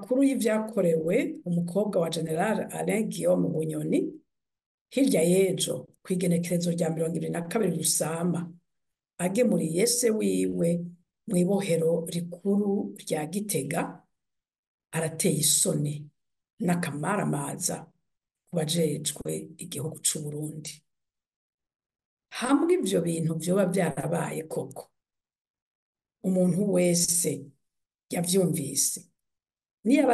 Amakuru y'ivyakorewe umukobwa wa General Alain Guillaume Bunyoni hirya y'ejo kw'igenekerezo rya 22 Rusama agemuriye se wiwe mw'ibohero rikuru rya Gitega arateye isoni n'akamaramaza ku bajejwe igihugu c'Uburundi. Hamwe ivyo bintu vyoba vyarabaye koko, umuntu wese yavyumvise niyaba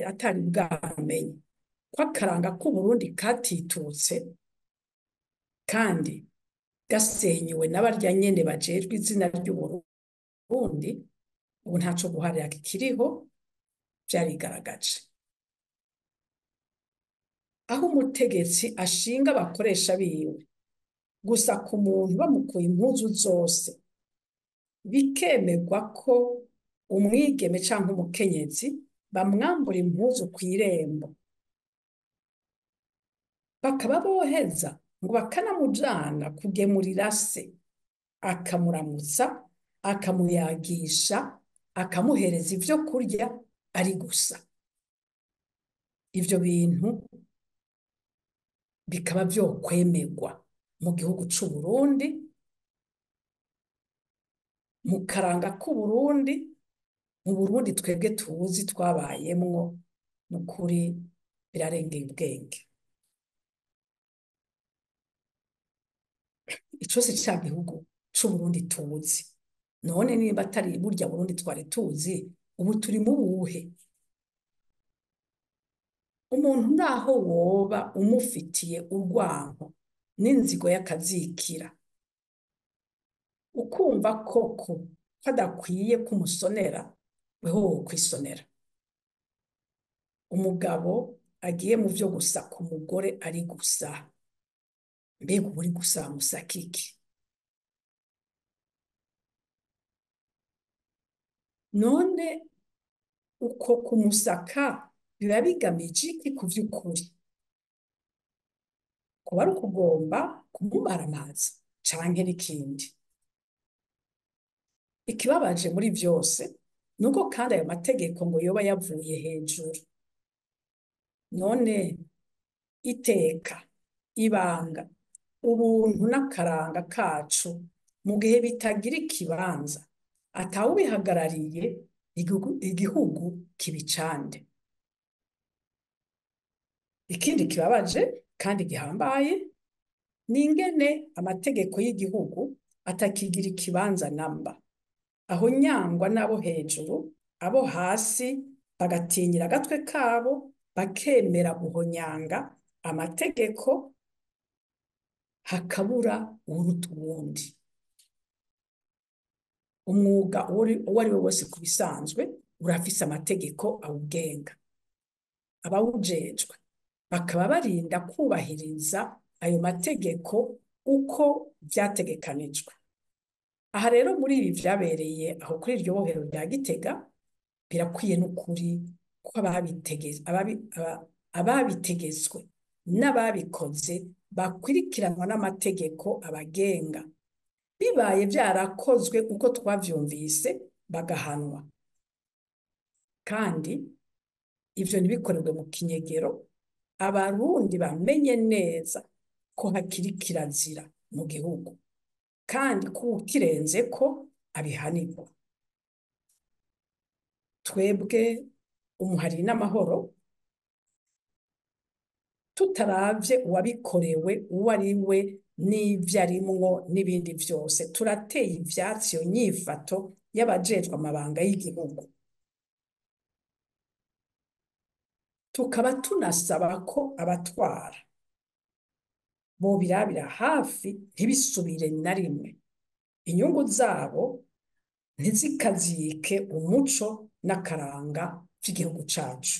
atari bwamenye ko akaranga k'Uburundi katitutse kandi gasenyuwe n'abarya nyene bajejwe izina ry'Uburundi, ubu ntaco guharira kikiriho, vyarigaragaje. Aho umutegetsi ashinga abakoresha biwe gusa ku muntu bamukuye impuzu zose, bikemerwa ko umwigeme canke umukenyezi bamwambura impuzu kw'irembo, bakaba boheza ngo bakanamujana kugemurira se, akamuramutsa, akamuyagisha, akamuhereza ivyo kurya ari gusa. Ivyo bintu bikaba vyokwemerwa mu gihugu c'Uburundi, mu karanga k'Uburundi, mu Burundi twebwe tuzi twabayemwo, nukuri birarengeye ubwenge. Ico si ca gihugu c'Uburundi tuzi. None niba atari burya Burundi twari tuzi, ubu turi mu buhe? Umuntu naho woba umufitiye urwanko n'inzigo y'akazikira, ukumva koko ko adakwiye kumusonera, weho wokwisonera. Umugabo agiye mu vyo gusaka umugore ari gusa, mbega uba uri gusa musaka iki? None uko kumusaka biba bigamije iki ku vy'ukuri? Kuba ari ukugomba kumumaramaza canke n'ikindi? Ikibabaje muri vyose nuko kandi ayo mategeko ngo yoba yavuye hejuru. None iteka, ibanga, ubuntu n'akaranga kacu mu gihe bitagira ikibanza, atawubihagarariye, igihugu kibicande. Ikindi kibabaje kandi gihambaye ni ingene amategeko y'igihugu atakigira ikibanza namba, aho nyangwa n'abo hejuru, abo hasi bagatinyira agatwe kabo, bakemera guhonyanga amategeko, hakabura uwuruta uwundi. Umwuga uwo ari we wese ku bisanzwe urafise amategeko awugenga, abawujejwe bakaba barinda kubahiriza ayo mategeko uko vyategekanijwe. Aha rero muri ibi vyabereye aho kuri iryo bohero rya Gitega, birakwiye n'ukuri ko ababitegetswe n'ababikoze bakwirikiranwa n'amategeko abagenga. Bibaye vyarakozwe uko twavyumvise bagahanwa, kandi ivyo ntibikorerwe mu kinyegero, Abarundi bamenye neza ko hakiri kirazira mu gihugu, kandi ko uwukirenzeko abihanirwa. Twebwe umuhari n'amahoro tutaravye uwabikorewe uwo ari we n'ivyo arimwo n'ibindi vyose, turateye ivyatsi iyo nyifato y'abajejwe amabanga y'igihugu. Tukaba tunasaba ko abatwara bobirabira hafi ntibisubire na rimwe, inyungu zabo ntizikazike umuco n'akaranga vy'igihugu cacu.